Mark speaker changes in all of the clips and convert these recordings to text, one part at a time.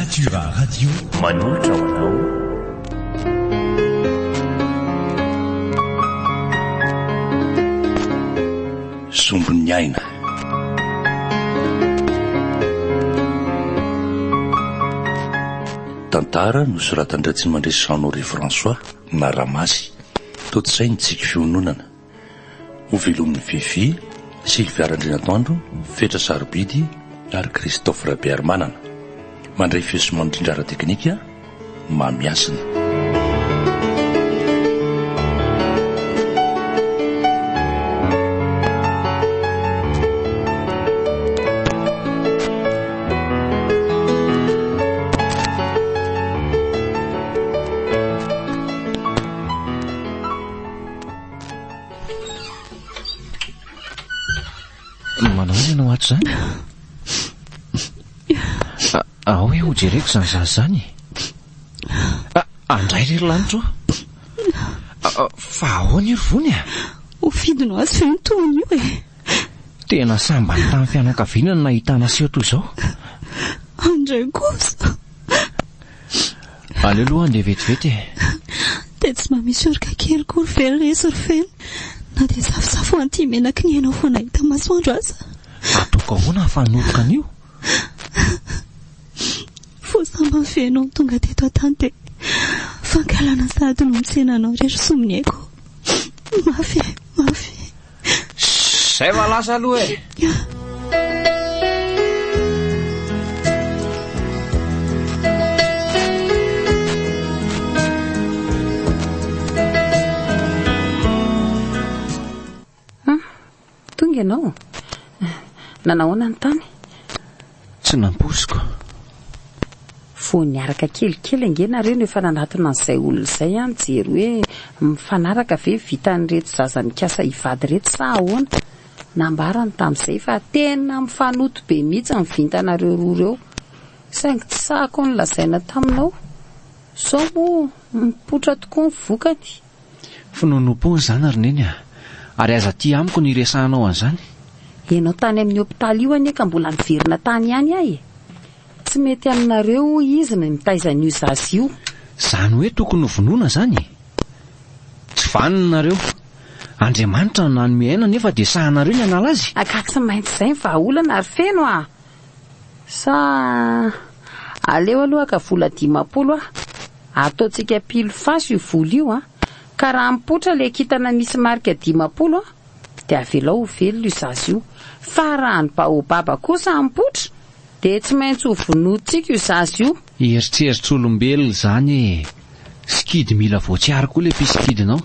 Speaker 1: Natura Radio
Speaker 2: manolotra ho anao.
Speaker 1: Sombin'ny aina. Tantara nosoratan-dRatsimandresy Jean Honoré François na Ramasy, tontosain'i Tsiky Fiononana. Ho velomin'i Fiffi, Sylvia Randrianatoandro, Fetra Sarobidy ary Christophe Rabearimanana. Mandray feo sy mandrindra ara-teknika, Mamihasina.
Speaker 3: Manao inona ianao ato izany? Ao hoe hojereko izany zaza izany e. Andray ry lanitro a. Fa ahoana io ry vony a?
Speaker 4: Ho fidinao azy ve ny tohiny io e?
Speaker 3: Tena sambany tamin'ny fianakaviana no nahitana seho toy izao.
Speaker 4: Andray kosa.
Speaker 3: Aleo aloha handeha vetivety e.
Speaker 4: Dia tsy mba misy oroka kely koa ry ve ry resy ry feno na dia safosafo an'ity menaky ny ainao vao nahita masoandro aza.
Speaker 3: Ataoko ahoana hahafahan'oroka an'io?
Speaker 4: Vao sambany ve ianao no tonga teto an-tany dia fankahalana sahady no mitsena anao ry ry somoniaiko. Mafy e, mafy.
Speaker 3: Zay va lasa aloha e!
Speaker 5: Ah, tonga ianao. Nanahoana ny tany?
Speaker 3: Tsy nampoiziko.
Speaker 5: Vao niaraka kelikely ange nareo no efa nanatona an'izay olona izay an, nijery hoe mifanaraka ve vitan'ireto zaza mikasa hivady ireto sa ahoana. Nambarany tamin'izay fa tena mifanoto be mihitsy ny vintanareo roa ireo. Saingy tsy sahako ny lazaina taminao. Sao moa mipoitra tokoa ny vokany.
Speaker 3: Finoanoam-poana izany ry Neny a! Ary aza aty amiko no iresahanao an'izany.
Speaker 5: Ianao tany amin'ny hopitaly io anie ka mbola niverina tany ihany aho e! Tsy mety aminareo hoy izy ny mitaiza an'io zaza io.
Speaker 3: Izany hoe tokony ho vonoina izany e! Tsy vanona nareo. Andriamanitra no nanome aina nefa dia sahanareo ny hanala azy?
Speaker 5: Ka tsy maintsy izay ny vahaolana ry Feno a! Sa aleo aloha haka vola 50 aho, ataontsika pile face io vola io an, ka raha mipoitra ilay kintana misy marika 50 an, dia avelao ho velona io zaza io, fa raha ny baobab kosa mipoitra Dia tsy maintsy ho vonointsika io zaza io.
Speaker 3: Eritreritr'olombelona izany e! Sikidy mila voatsiary koa ilay mpisikidinao.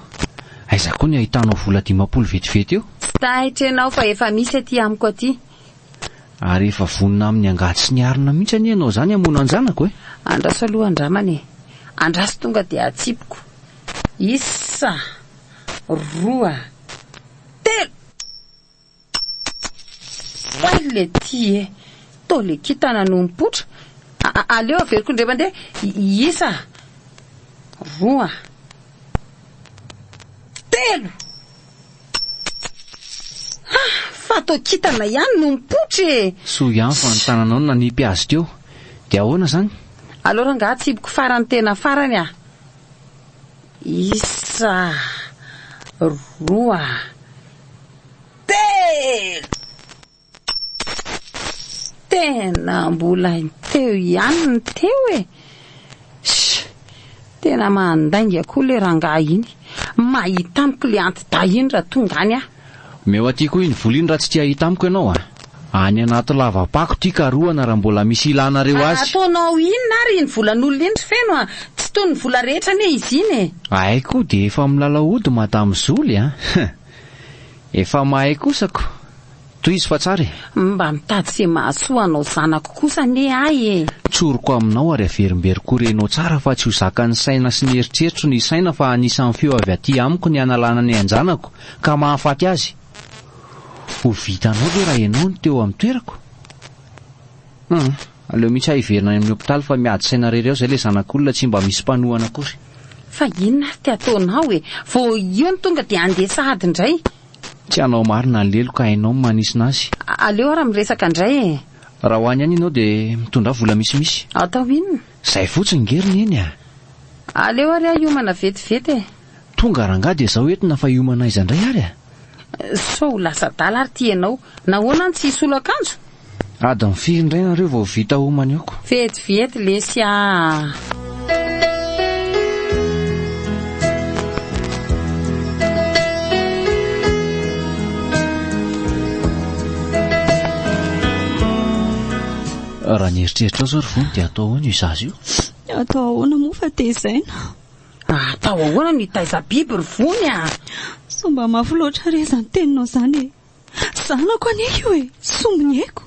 Speaker 3: Aiza koa ny ahitanao vola 50 vetivety eo?
Speaker 5: Tsy taitra ianao fa efa misy aty amiko aty.
Speaker 3: Ary efa vonona amin'ny angady sy ny arina mihitsy anie ianao izany hamono an-janako e!
Speaker 5: Andraso aloha andramana e! Andraso tonga dia atsipiko. Isa, roa, telo! Oay le ty e! Tô le kintana no mipoitra. Aleo averiko indray mandeha. Isa, roa, telo! Ha! Fa tô kintana ihany no mipoitra e!
Speaker 3: Soa ihany fa ny tananao no nanipy azy teo. Dia ahoana izany?
Speaker 5: Aleo rangaha atsipiko farany tena farany ah! Isa, roa. Telo! Tena mbola teo ihany ny teo e! Sh! Tena mandainga koa le rangahy iny. Mahita amiko le anti-dahy iny raha tonga any aho.
Speaker 3: Omeo aty koa iny vola iny raha tsy te hahita amiko ianao a! Any anaty lava-pako ity karohana raha mbola misy ilanareo azy.
Speaker 5: Ataonao inona ary iny volan'olona iny ry Feno a! Tsy toy ny vola rehetra anie izy iny e!
Speaker 3: Hay koa dia efa milalao ody Madame Zoly a! Efa mahay kosa ko! Tohizo fa tsara e!
Speaker 5: Mba mitady izay mahasoa anao zanako kosa anie ahy e!
Speaker 3: Tsoriko aminao ary averimberiko ho renao tsara fa tsy ho zakan'ny saina sy ny eritreritro ny hisaina fa anisan'ny feo avy aty amiko ny hanalana ny ain-janako ka mahafaty azy! Ho vitanao ve raha ianao no teo amin'ny toerako? Hum, aleo mihitsy aho hiverina any amin'ny hopitaly fa miady saina irery ao izay ilay zanak'olona tsy mba misy mpanohana akory.
Speaker 5: Fa inona ary ty ataonao e? Vao io no tonga dia handeha sahady indray.
Speaker 3: Tsy hanao marina ny lelo ka hainao ny manisina azy.
Speaker 5: Aleo ary miresaka indray e.
Speaker 3: Raha ho any ihany ianao dia mitondrà vola misimisy.
Speaker 5: Atao inona?
Speaker 3: Izay fotsiny nge ry Neny a!
Speaker 5: Aleo ary aho hiomana vetivety e!
Speaker 3: Tonga rangahy dia izao entina fa hiomana aiza indray ary a!
Speaker 5: Sao ho lasa adala ary ity ianao. Nahoana no tsy hisolo akanjo?
Speaker 3: Adiny firy indray nareo vao vita homana eo ko?
Speaker 5: Vetivety lesy ah!
Speaker 3: Raha ny eritreritrao zao ry Vony dia atao ahoana io zaza io?
Speaker 4: Atao ahoana moa fa tezaina?
Speaker 5: Atao ahoana no hitaiza biby ry Vony a!
Speaker 4: Sao mba mafy loatra re izany teninao izany e! Zanako anie io e! Sombiny aiko!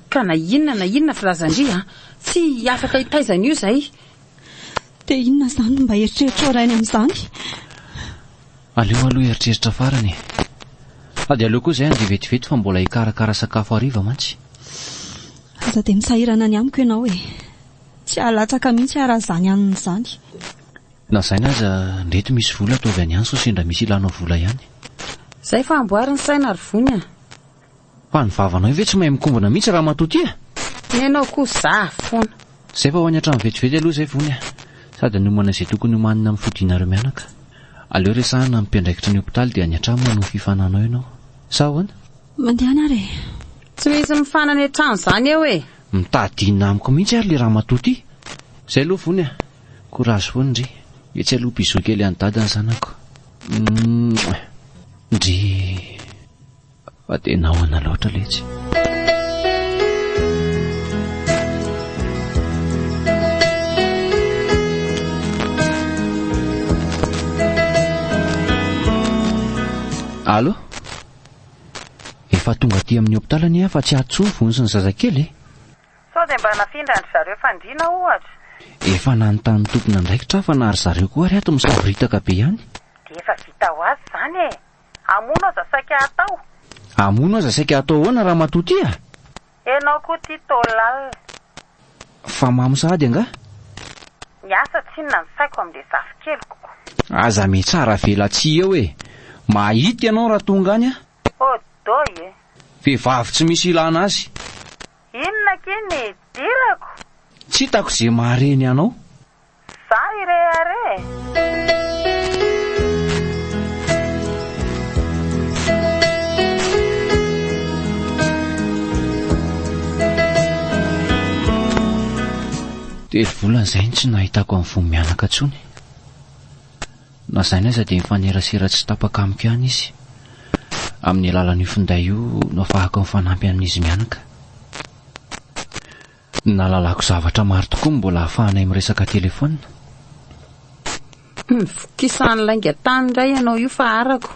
Speaker 5: Ka na inona na inona filazan-dry a! Tsy afaka hitaiza an'io izay.
Speaker 4: Dia inona izany no mba eritreritrao rainy amin'izany?
Speaker 3: Aleo aloha hieritreritra farany e! Sady aleo koa izay handeha vetivety fa mbola hikarakara sakafo hariva mantsy.
Speaker 4: Aza dia misahirana ny amiko ianao e! Tsy hahalatsaka mihitsy aho raha izany hanina izany.
Speaker 3: Na izany aza, ndreto misy vola ataovy any ihany sao sendra misy ilanao vola ihany.
Speaker 5: Izay fa amboary ny saina ry Vony a!
Speaker 3: Fa ny vavanao io ve tsy mahay mikombona mihitsy ramatoa ty a!
Speaker 5: Nenao koa za foana.
Speaker 3: Zay fa ho any an-trano vetivety aloha izay Vony a! Sady niomana izay tokony homanina amin'ny fodianareo mianaka. Aleo resahana amin'ny mpiandraikitra ny hopitaly dia any an-trano manohy fifananao ianao. Sa ahoana?
Speaker 4: Mandehana ary e!
Speaker 5: Tsy misy mifana any an-trano izany eo e!
Speaker 3: Mitady inona amiko mihitsy ary le ramatoa ty! Zay aloha Vony a! Courage foana ndry! Etsy aloha bisous kely an'i dada ny zanako. Mouah! Ndry! Fa tena ahoana loatra letsy. Allo? Efa tonga aty amin'ny hopitaly anie aho fa tsy ato intsony Vony sy ny zazakely e!
Speaker 5: Sao dia mba nafindran-dry zareo fandriana ohatra?
Speaker 3: Efa nanontany tompon'andraikitra aho fa na ry zareo koa ary ato misavoritaka be ihany.
Speaker 5: Dia efa vita ho azy izany e! Hamono aza saika hatao.
Speaker 3: Hamono aza saika hatao ahoana ramatoa ty a?
Speaker 5: Enao koa ty tô lalina.
Speaker 3: Fa mamo sahady angaha?
Speaker 5: Miasa tsinona ny saiko amle zafikeliko ko.
Speaker 3: Aza mitsara velatsihy eo e! Mahita ianao raha tonga any a!
Speaker 5: Odoy e!
Speaker 3: Vehivavy tsy misy ilana azy.
Speaker 5: Inona akia ny idirako?
Speaker 3: Tsy hitako ze mahareny anao.
Speaker 5: Za irehareha e!
Speaker 3: Telo volana izay no tsy nahitako an'i Voa mianaka intsony. Na izany aza dia mifanerasera tsy tapaka amiko ihany izy. Amin'ny alalan'io finday io no afahako mifanampy amin'izy mianaka. Nahalalako zavatra maro tokoa ny mbola ahafahanay miresaka telefaonina.
Speaker 5: Vokisan'ny lainga tany indray ianao io fa arako.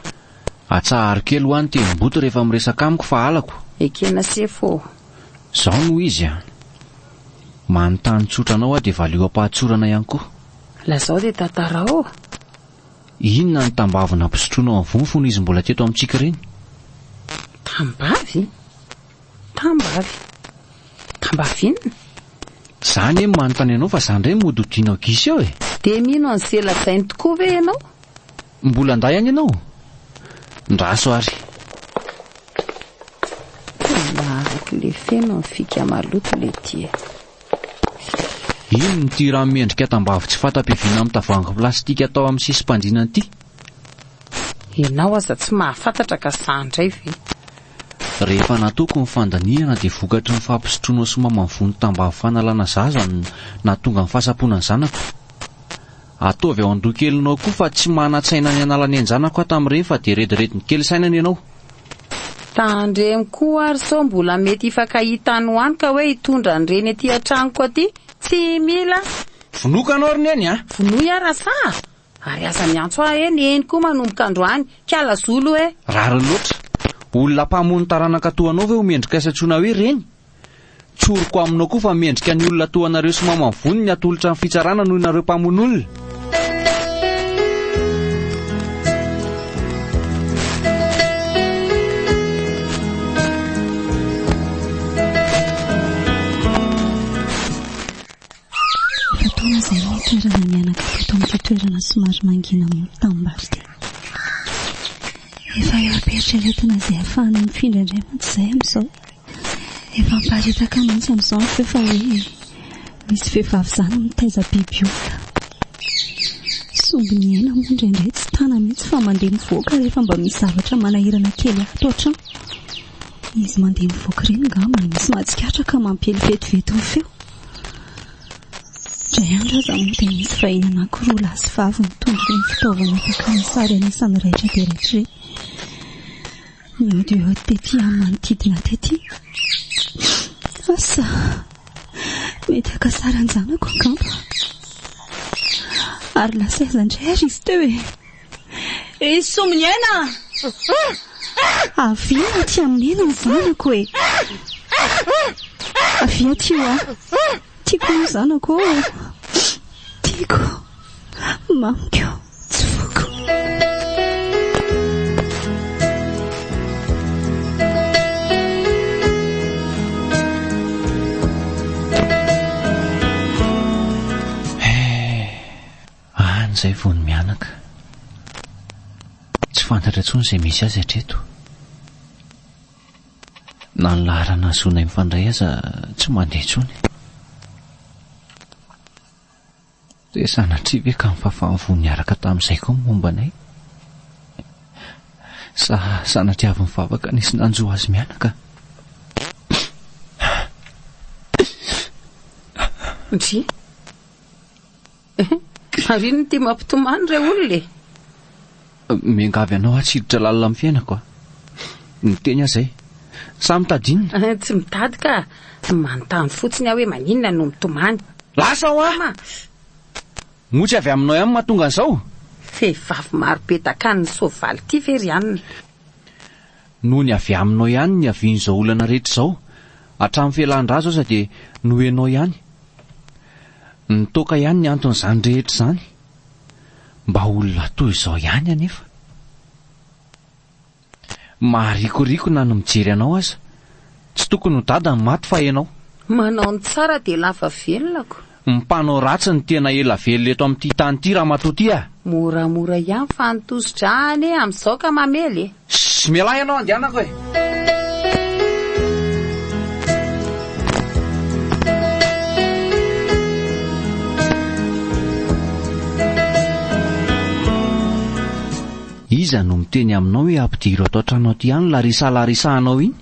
Speaker 3: Atsaharo kely hoa ny tenim-boto rehefa miresaka amiko fa halako.
Speaker 5: Ekena sefo ô.
Speaker 3: Zao no izy an. Manontany tsotra anao aho dia valio am-pahatsorana ihany koa.
Speaker 5: Lazao dia tantarao.
Speaker 3: Inona ny tambavy nampisotroinao an'i Vony fony izy mbola teto amintsika ireny?
Speaker 5: Tambavy? Tambavy. Tambavy inona?
Speaker 3: Za anie no manontany anao fa za ndray mody hodianao gisa eo e!
Speaker 5: Dia mino an'izay lazainy tokoa ve ianao?
Speaker 3: Mbola andahy ihany ianao? Ndraso ary.
Speaker 5: Tena arak'le feno ny fika maloto le ty e.
Speaker 3: Inona ity rano miendrika tambavy tsy fanta-piaviana amin'ny tavoahangy plastika atao amin'ny sisim-pandriana ity?
Speaker 5: Ianao aza tsy mahafantatra ka za ndray ve?
Speaker 3: Rehefa nataoko ny fandinihana dia vokatry ny fampisotroanao sy mamavoa ny tambavy fanalana zaza no nahatonga ny fahasampoana ny zanako. Ataovy ao an-doha kelinao koa fa tsy manan-tsaina ny hanala ny ain-janako aho tamin'ireny fa dia redirediny kely sainana ianao.
Speaker 5: Tandremo koa ary sao mbola mety hifankahita any ho any ka hoe hitondra an'ireny aty an-tranoko aty. Tsy mila.
Speaker 3: Vonoiko anao ry Neny a!
Speaker 5: Vonoy aho rasaha a! Ary aza miantso ahy hoe neny koa manomboka androany, kiala zolo e!
Speaker 3: Rariny loatra. Olona mpamono taranaka toa anao ve ho mendrika sy antsoina hoe reny? Tsoriko aminao koa fa mendrika ny olona toa anareo sy maman vony ny atolotra ny fitsarana noho nareo mpamono olona.
Speaker 4: Efa-taona izay no nitoerana mianaka teto amin'ity toerana somary mangina amoron-tanimbary ity. Efa eo am-pieritreretina izay hahafahana mifindra indray mantsy izahay amin'izao. Efa. Miparitaka mihitsy amin'izao ny feo fa hoe misy vehivavy izany mitaiza biby olona. Sombiny aina moa indraindray tsy tana mihitsy fa mandeha mivoaka rehefa mba misy zavatra manahirana kely ato an-trano. Izy mandeha mivoaka ireny angamba no misy mahatsikaritra ka mampiely vetivety ny feo. Indray andro aza moa dia nisy vahiny anankiroa lahy sy vavy nitondra ireny fitaovana fakana sary anisan'ny raitra dia raitra ireny. Nihaodihaody tety amin'ny manodidina tety. Asa, mety haka sary an-janako angamba. Ary lasa aiza indray ary izy teo e? I Sombiniaina! Avia aty amin'i Neny ny zanako e! Avia aty hoa! Tiako ny zanako ô! Tiako! Mamiko! Tsy foiko!
Speaker 3: Any izay vao ny mianaka. Tsy fantatra intsony izay misy azy hatreto. Na ny laharana ahazoanay mifandray aza tsy mandeha intsony. Dia sanatria ve ka nifafa voa niaraka tamin'izay koa ny momba anay? Sa sanatria avy nivavaka nisy nanjo azy mianaka?
Speaker 5: Ndry! Ary inona ity mampitomany re olona e?
Speaker 3: Miangavy anao aho tsy hiditra lalina amin'ny fiainako a. Niteny aho izay. Sa mitady inona?
Speaker 5: Tsy mitady ka. Manontany fotsiny aho hoe maninona no mitomany.
Speaker 3: Lasa hoa! Moa tsy avy aminao ihany mahatonga an'izao?
Speaker 5: Vehivavy maro be dakan'ny soavaly ity ve ry anona?
Speaker 3: Noho ny avy aminao ihany niavian'izao olana rehetra izao. Hatramin'ny fialan-dRajo aza dia noho ianao ihany. Ny toaka ihany ny anton'izany rehetra izany. Mba olona toy izao ihany anefa. Maharikoriko na ny mijery anao aza. Tsy tokony ho dada ny maty fa ianao.
Speaker 5: Manao ny tsara dia lava velona ko.
Speaker 3: Ny mpanao ratsy no tena ela velona eto amin'ity tany ity ramatoa ity a!
Speaker 5: Moramora ihany fa ny tosi-drà anie amin'izao ka mamely e!
Speaker 3: Shh! Mialà ianao andehanako e! Iza no miteny aminao hoe ampidiro ato an-trano ato ihany Larissa Larissa anao iny?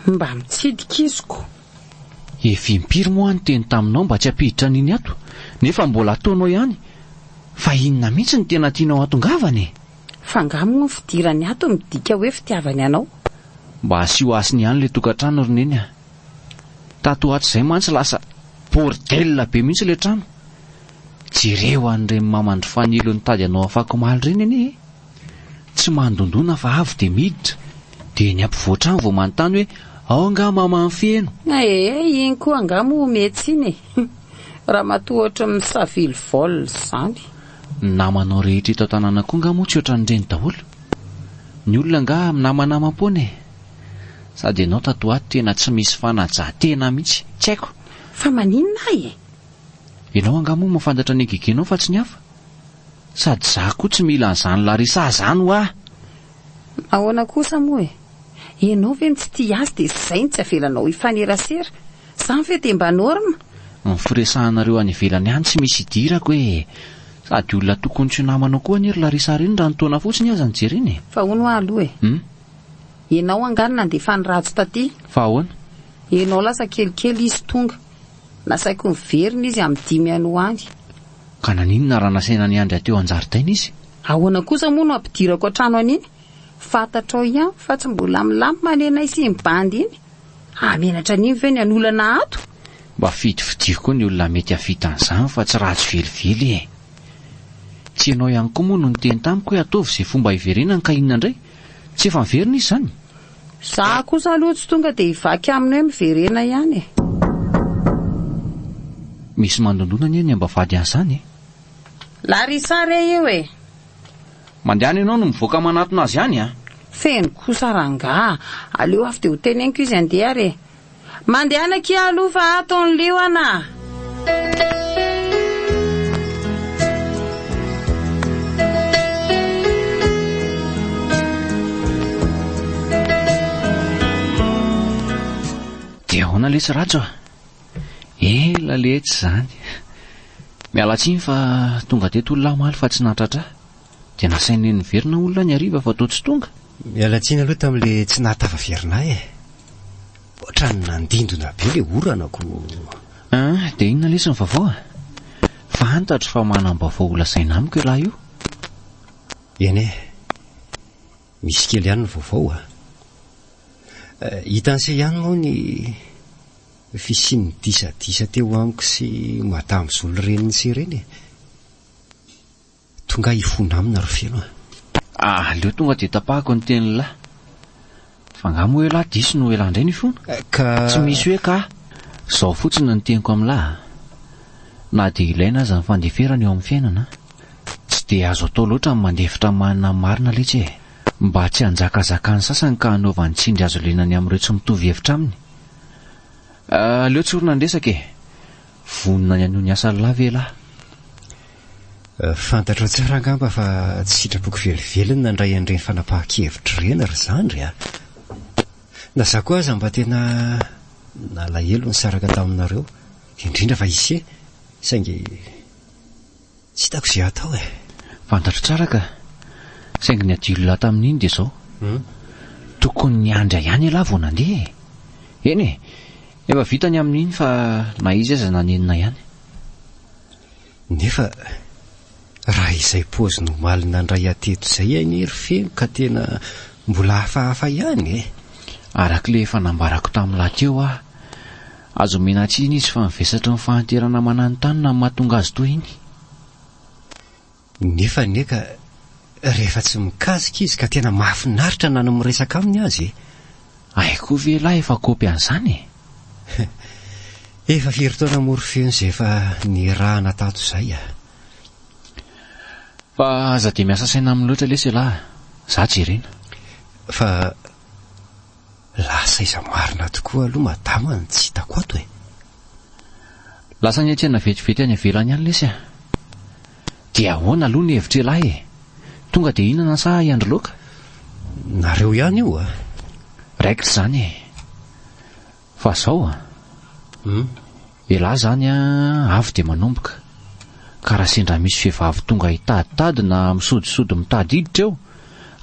Speaker 5: Mba mitsidika izy ko!
Speaker 3: Efa impiry moa aho niteny taminao mba tsy hampiditra an'iny ato, nefa mbola ataonao ihany. Fa inona mihitsy no tena tianao hatongavana e?
Speaker 5: Fa angaha moa ny fidirany ato midika hoe fitiavany anao?
Speaker 3: Mba asio hasiny ihany ilay tokantrano ry Neny a! Tato ho ato izay mantsy lasa bordel be mihitsy ilay trano. Jereo an'ireny maman-dry Fanilo nitady anao afakomaly ireny anie e! Tsy mandondona fa avy dia miditra, dia eny ampovoan-trano vao manontany hoe ao angaha maman'i Feno?
Speaker 5: Ee, iny koa angaha moa ometsy iny e! Ramatoa ohatran'ny misavily vol izany.
Speaker 3: Ny namanao rehetra eto an-tanàna koa angaha moa tsy ohatran'ireny daholo? Ny olona angaha minamanamam-poana e! Sady ianao tato ho ato tena tsy misy fanajan-tena mihitsy, tsy haiko.
Speaker 5: Fa maninona ahy e?
Speaker 3: Ianao angaha moa mahafantatra ny angegenao fa tsy ny hafa? Sady za koa tsy mila an'izany Larissa zany hoa!
Speaker 5: Ahoana kosa moa e? Ianao ve no tsy tia azy dia izay no tsy avelanao hifanerasera? Izany ve dia mba norme?
Speaker 3: Ny firesahanareo any ivelany any tsy misy idirako e! Sady olona tokony tsy ho namanao koa anie ry Larissa reny raha ny taona fotsiny aza no jerena e!
Speaker 5: Fa hono hoa aloha e!
Speaker 3: Hum?
Speaker 5: Ianao angaha no nandefa an'i Rajo taty?
Speaker 3: Fa ahoana?
Speaker 5: Ianao lasa kelikely izy tonga. Nasaiko niverina izy amin'ny dimy any ho any.
Speaker 3: Ka naninona raha nasaina niandry ahy teo an-jaridaina izy?
Speaker 5: Ahoana kosa moa no hampidirako an-trano an'iny? Fantatrao ihany fa tsy mbola milamina nenay sy iny bandy iny. Hahamenatra an'iny ve ny hanolana ato?
Speaker 3: Mba fidifidio koa ny olona mety hahavita an'izany fa tsy ratsy velively e! Tsy ianao ihany koa moa no niteny tamiko hoe ataovy izay fomba hiverenany ka inona indray? Tsy efa niverina izy izany?
Speaker 5: Za kosa aloha tsy tonga dia hivaky aminy hoe miverena ihany e.
Speaker 3: Misy mandondona anie ny ambavahady an'izany e.
Speaker 5: Larissa re io e.
Speaker 3: Mandehana ianao no mivoaka manatona azy any a.
Speaker 5: Feno kosa rangaha, aleo avy dia ho teneniko izy handeha ary e. Mandehana akia aloha fa ato ny liona a!
Speaker 3: Dia Dia ahoana letsy Rajo a? Ela letsy izany. Miala tsiny fa tonga teto olona omaly fa tsy nahatratra ahy. Dia nasain'i Neny niverina olona ny hariva fa toa tsy tonga.
Speaker 2: Miala tsiny aloha tamin'ilay tsy nahatafaverina ahy e. Ohatran'ny nandindona be ilay orana ko.
Speaker 3: Ah, dia inona lesy ny vaovao a? Fantatro fa manam-baovao holazaina amiko ialahy io.
Speaker 2: Eny e, misy kely ihany ny vaovao a. Hitan'se ihany moa ny fisian'ny disadisa teo amiko sy Madame Zolo renin'se ireny e. Tonga hifona aminy ry Feno
Speaker 3: a. Aleo tonga dia tapahako ny tenin'lah. Fa angaha moa elah diso no elah indray no hifona?
Speaker 2: Ka.
Speaker 3: Tsy misy hoe ka. Izao fotsiny ny teniko amin'lah a. Na dia ilaina aza ny fandeferana eo amin'ny fiainana, tsy dia azo atao loatra ny mandefitra manana ny marina letsy e. Mba tsy hanjakazakan'ny sasany ka hanaovany tsindry azo lena ny amin'ireo tsy mitovy hevitra aminy. Aleo tsorina ny resaka e. Vonona ny hanohy ny asan'lah ve elah?
Speaker 2: Fantatrao tsara angamba fa tsy sitrapoko velively ny nandray an'ireny fanapahan-kevitra ireny ry zandry a! Na za koa aza mba tena nalahelo nisaraka taminareo, indrindra fa ise, saingy tsy hitako izay hatao e!
Speaker 3: Fantatro tsara ka! Saingy ny adilolahy tamin'iny dia izao, tokony niandry ahy ihany ialahy vao nandeha e! Eny e! Efa vita ny amin'iny fa na izy aza nanenina ihany.
Speaker 2: Nefa raha izay paoziny omaly nandray ahy teto izay anie ry Feno ka tena mbola hafahafa ihany e!
Speaker 3: Araka ilay efa nambarako tamin'lah teo aho, azo omena tsiny izy fa ny vesatry ny fahanterana mananontanona no mahatonga azy toy iny.
Speaker 2: Nefa anie ka rehefa tsy mikasika izy ka tena mahafinaritra na ny miresaka aminy aza e!
Speaker 3: Hay koa ve elah efa kopy an'izany e?
Speaker 2: Efa firy taona moa ry Feno izay efa nirahana tato izay a!
Speaker 3: Fa aza dia miasa saina aminy loatra lesy elah a! Za jerena.
Speaker 2: Fa lasa aiza marina tokoa aloha madama no tsy hitako ato e!
Speaker 3: Lasa niantsena vetivety any ivelany any lesy a! Dia ahoana aloha ny hevitr'ialahy e? Tonga dia hihinana sa hiandry laoka?
Speaker 2: Nareo ihany io a!
Speaker 3: Raikitra izany e! Fa zao a!
Speaker 2: Hum?
Speaker 3: Elah zany a, avy dia manomboka. Ka raha sendra misy vehivavy tonga hitaditady na misodisody mitady hiditra eo,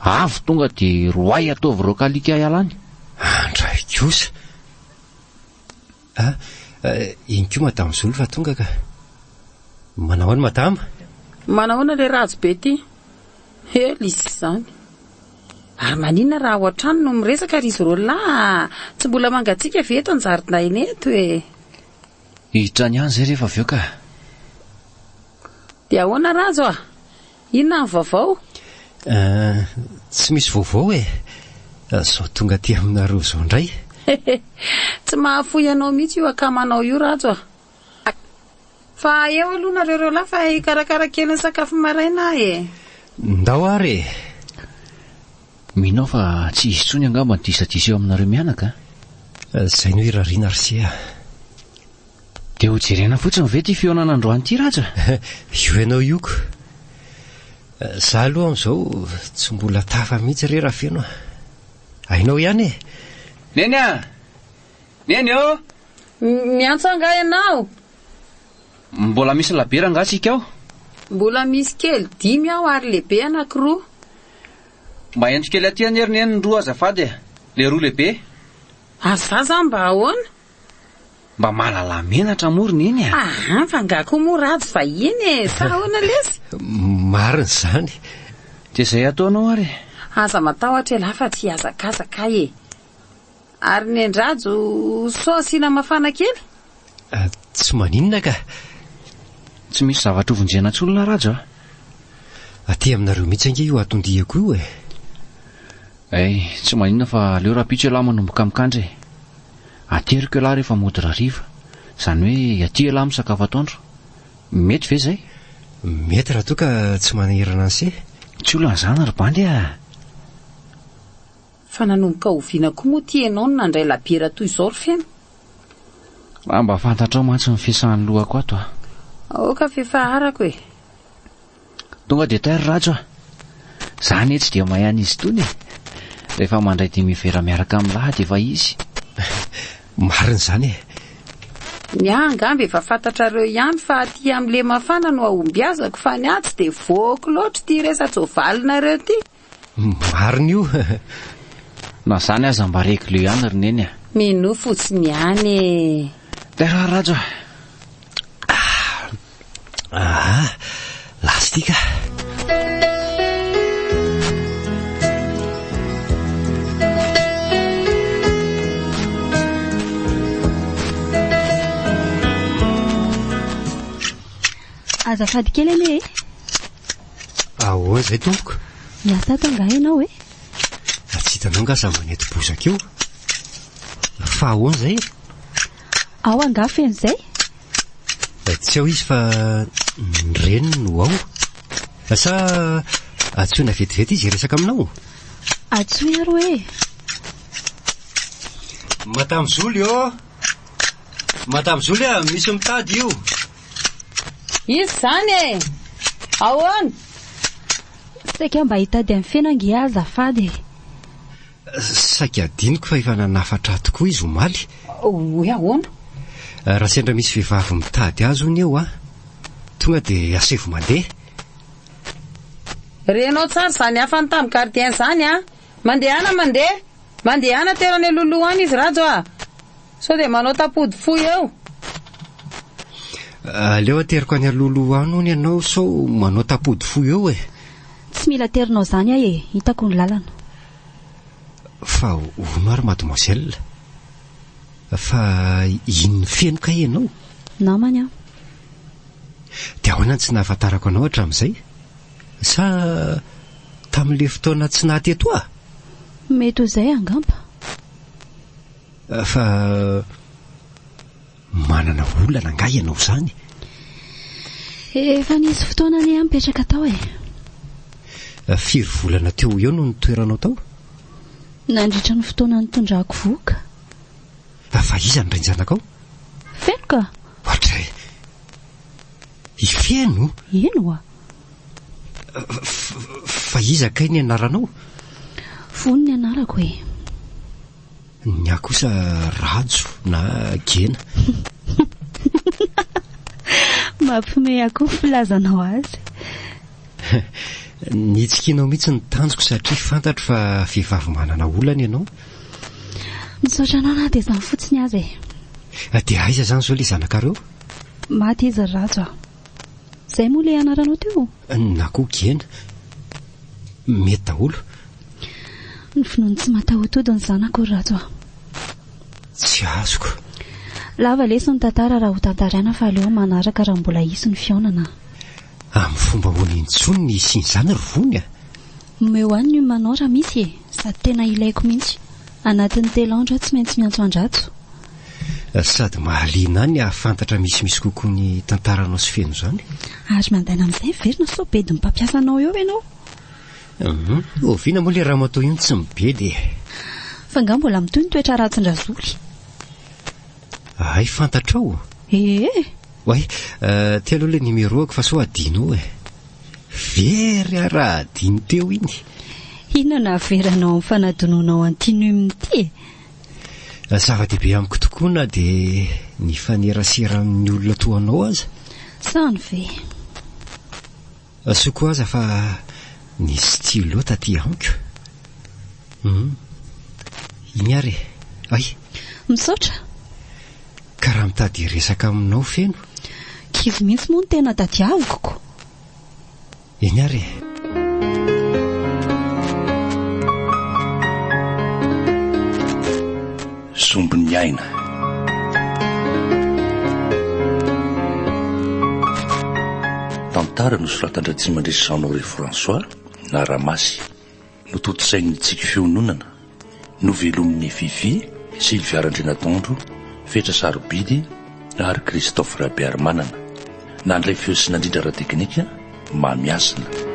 Speaker 3: avy tonga dia roahy ataovy roakalika hiala any.
Speaker 2: Andray kosa! Ah, iny koa Madame Zolo fa tonga ka. Manao ahoana Madama?
Speaker 5: Manahoana le rajo be ty? Ela izy izany. Ary maninona raha ao an-trano no miresaka ry izy roalahy a? Tsy mbola mangatsiaka ve eto an-jaridaina eto e?
Speaker 3: Hiditra any ihany izay rehefa avy eo ka.
Speaker 5: Dia ahoana Rajo a? Inona ny vaovao?
Speaker 2: Euh, tsy misy vaovao e. Izao tonga aty aminareo izao indray.
Speaker 5: Tsy mahafoy anao mihitsy io akamanao io Rajo a. Fa eo aloha nareo roa lahy fa hikarakara kely ny sakafo maraina aho e.
Speaker 2: Ndao ary e.
Speaker 3: Mino aho fa tsy hisy intsony angamba ny disadisa eo aminareo mianaka
Speaker 2: a. Izay no irariana ry se a.
Speaker 3: Dia ho jerena fotsiny ve ity fihaonana androany ity Rajo
Speaker 2: a? Io ianao io ko. Za aloha amin'izao tsy mbola tafa mihitsy re Rafeno a. Hainao ihany e.
Speaker 3: Neny a! Neny ô!
Speaker 5: Miantso angaha ianao?
Speaker 3: Mbola misy labiera angaha tsika ao?
Speaker 5: Mbola misy kely dimy ao ary lehibe anankiroa.
Speaker 3: Mba ento kely aty anie ry Neny ny roa azafady e! Le roa lehibe.
Speaker 5: Ary za zany mba ahoana?
Speaker 3: Mba mahalala menatra moa ry Neny a!
Speaker 5: Aha, fa angaha koa moa Rajo vahiny e! Sa ahoana lesy?
Speaker 2: Marina izany.
Speaker 3: Dia izay ataonao ary e!
Speaker 5: Aza matahotra ialahy fa tsy hihazakazaka aho e! Ary ny an-dRajo sao asiana mafana kely?
Speaker 2: Tsy maninona ka!
Speaker 3: Tsy misy zavatra hovonjena intsony lah Rajo a!
Speaker 2: Aty aminareo mihitsy ange io aton-diako io e!
Speaker 3: Hay, tsy maninona fa aleo rahampitso ialahy manomboka mikandra e! Ateriko ialahy rehefa mody rahariva, izany hoe aty ialahy misakafo atoandro. Mety ve izay?
Speaker 2: Mety raha toa ka tsy manahirana an'se.
Speaker 3: Tsy olana izany ry bandy a!
Speaker 5: Fa nanomboka oviana koa moa ity ianao no nandray labiera toy izao ry Feno?
Speaker 3: Raha mba fantatrao mantsy ny fiasan'ny lohako ato a!
Speaker 5: Aoka f'efa arako e!
Speaker 3: Tonga dia tairo Rajo a! Za anie tsy dia mahay an'izy itony e! Rehefa mandray demi vera miaraka amin'ny lahy dia efa izy.
Speaker 2: Marina izany e.
Speaker 5: Ny ahy angamba efa fantatrareo ihany fa aty amin'ny lemafana no ahombiazako fa ny ahy tsy dia voako loatra ity resa-tsoavalinareo ity.
Speaker 2: Marina io.
Speaker 3: Na izany aza mba regleo ihany ry Neny a.
Speaker 5: Minoa fotsiny ihany e.
Speaker 3: Dera Rajo a.
Speaker 2: Aa, lasa ity ka.
Speaker 4: Azafady kely anie e.
Speaker 2: Ahoana izay tompoko?
Speaker 4: Miasa ato angaha ianao e?
Speaker 2: Tsy hitanao angaha za manety bozaka io? Fa ahoana izay e?
Speaker 4: Ao angaha feno izay?
Speaker 2: Tsy ao izy fa ny reniny no ao. Sa antsoina vetivety izy hiresaka aminao?
Speaker 4: Antsoy ary hoe.
Speaker 2: Madame Zoly ô! Madame Zoly a, misy mitady io.
Speaker 5: Iza izany e? Ahoana?
Speaker 4: Saika mba hitady an'i Feno ange aho azafady e.
Speaker 2: Saika adinoko fa efa nanafatra ahy tokoa izy omaly.
Speaker 5: Hoe ahoana?
Speaker 2: Raha sendra misy vehivavy mitady azy hono eo an, tonga dia asaivo mandeha.
Speaker 5: Renao tsara izany hafany tamin'ny gardien izany an! Mandehana mandeha! Mandehana tero any alohaloha any izy Rajo a! Sao dia manao tapody fohy eo.
Speaker 2: Aleo ateriko any alohaloha any hono ianao sao manao tapody fohy eo e!
Speaker 4: Tsy mila aterinao izany aho e! Hitako ny lalana.
Speaker 2: Fa hono ary mademoiselle, fa inona feno kay ianao?
Speaker 4: Namany aho.
Speaker 2: Dia ahoana no tsy nahafantarako anao hatramin'izay? Sa tamin'ilay fotoana tsy naha teto ahy?
Speaker 4: Mety ho izay angamba.
Speaker 2: Fa manana olana angaha ianao izany?
Speaker 4: Efa nisy fotoana anie aho nipetraka tao e.
Speaker 2: Firy volana teo ho eo no nitoeranao tao?
Speaker 4: Nandritra ny fotoana nitondrako vohoka.
Speaker 2: Fa iza ny rain-janakao?
Speaker 4: Feno ka!
Speaker 2: Ohatray! I Feno?
Speaker 4: Eny oa!
Speaker 2: Fa iza kay ny anaranao?
Speaker 4: Vony ny anarako e!
Speaker 2: Ny ahy kosa Rajo na Gena.
Speaker 4: Mampiomehy ahy koa ny filazanao azy.
Speaker 2: Nitsikianao mihitsy ny tanjoko satria fantatro fa vehivavy manana olana ianao.
Speaker 4: Misaotra anao na dia izany fotsiny aza e.
Speaker 2: Dia aiza izany izao ilay zanakareo?
Speaker 4: Maty izy ry Rajo a. Izay moa ilay anaranao teo?
Speaker 2: Na koa Gena. Mety daholo.
Speaker 4: Ny finoany tsy matahotody ny zanako ry Rajo a.
Speaker 2: Tsy azoko.
Speaker 4: Lava lesy ny tantara raha ho tantaraina fa aleo manaraka raha mbola hisy ny fihaonana a.
Speaker 2: Amin'ny fomba ahoana intsony ny hisian'izany ry Vony a?
Speaker 4: Omeo ahy ny numanao raha misy e! Sady tena ilaiko mihitsy. Anatin'ny telo andro aho tsy maintsy miantso an-dRajo.
Speaker 2: Sady mahaliana ahy ny hahafantatra misimisy kokoa ny tantaranao sy feno izany.
Speaker 4: Ary mandaina amin'izay miverina sao bedin'ny mpampiasa anao eo ianao.
Speaker 2: Hum, oviana moa ilay ramatoa io no tsy mibedy e?
Speaker 4: Fa angaha mbola mitohy ny toetra ratsin-dRazoly?
Speaker 2: Hay fantatrao?
Speaker 4: Ee!
Speaker 2: Oay, ty aloha ilay numéro-ako fa sao adino e. Very aho raha adino teo iny.
Speaker 4: Inona no ahaveranao amin'ny fanadinoanao an'ity num ity e?
Speaker 2: Zava-dehibe amiko tokoa na dia nifanerasera amin'ny olona toa anao aza.
Speaker 4: Zany ve?
Speaker 2: Soa koa aza fa nisy stylo taty amiko. Hum. Iny ary e. Ay.
Speaker 4: Misaotra.
Speaker 2: Ka raha mitady hiresaka aminao feno.
Speaker 4: Kivy mihitsy moa no tena tadiaviko ko.
Speaker 2: Eny ary e.
Speaker 1: Sombin'ny aina. Tantara nosoratan-dRatsimandresy Jean Honoré François na Ramasy. Notontosain'ny Tsiky Fiononana, novelomin'i Fifi, Sylvia Randrianatoandro, Fetra Sarobidy ary Christophe Rabearimanana. Nandray feo sy nandrindra ara-teknika, Mamy Hasina.